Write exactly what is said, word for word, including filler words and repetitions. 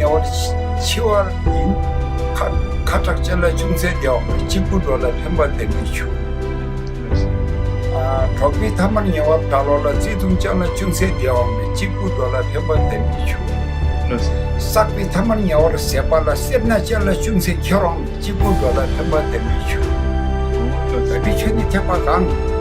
ཉེ་བར་འཆི་བ་ཡིན། ཁ་ཁ་དྲག་ཅན་ལ་ཅུང་ཟད་བདེ་བའམ་གཅིག་པུ་འགྲོ་ལ་ཕན་པ་ལྡན་པའི་ཆོས། ཨ། གྲོགས་པོའི་ཐ་མར་ཉེ་བར་བྲལ་བ་ལ་བརྩེ་གདུང་ཅན་ལ་ཅུང་ཟད་བདེ་བའམ་གཅིག་པུ་འགྲོ་ལ་ཕན་པ་ལྡན་པའི་ཆོས། བསགས་པའི་ཐ་མར་ཉེ་བར་ཟད་པ་ལ་སེར་སྣ་ཅན་ལ་ཅུང་ཟད་ཁེ་རུང་གཅིག་པུ་འགྲོ་ལ་ཕན་པ་ལྡན་པའི་ཆོས། དག་པའི་ཆོས་ནི་ཐེག་པ་གང་